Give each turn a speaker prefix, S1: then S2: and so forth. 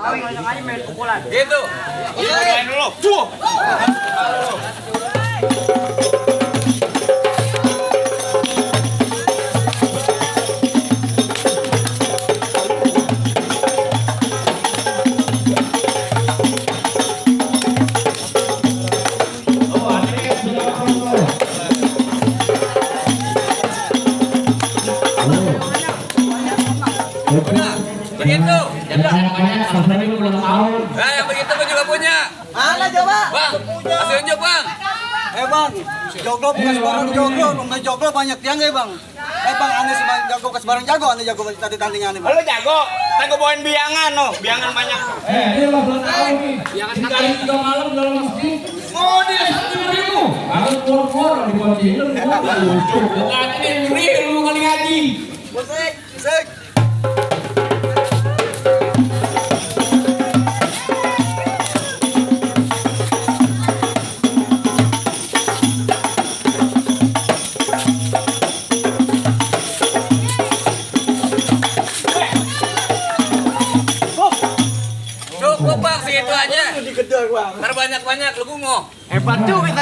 S1: langsung aja main pukulan.
S2: Gitu. Main dulu. Tuh. Begitu. Yang begitu gue juga punya.
S3: Mana coba?
S2: Bang, kasih unjuk bang.
S3: Bang, joglo bukan sebarang joglo, nunggu joglo banyak tiang ya bang. Bang, aneh sebarang jago ke sebarang jago, aneh jago tadi tandingan bang.
S2: Lu jago, kan gue bawain biangan no, biangan banyak.
S4: Ini lo belum tahu nih. Biangan kali 3 malam dalam masjid. Oh dia 1.000. Harus keluar di kunci. Bukan ini free lu kali ngaji.
S3: Musik, musik.
S2: Cukup bang, segitu aja.
S3: Digedor bang.
S2: Ntar banyak-banyak lu gungo.
S1: Hebat juga.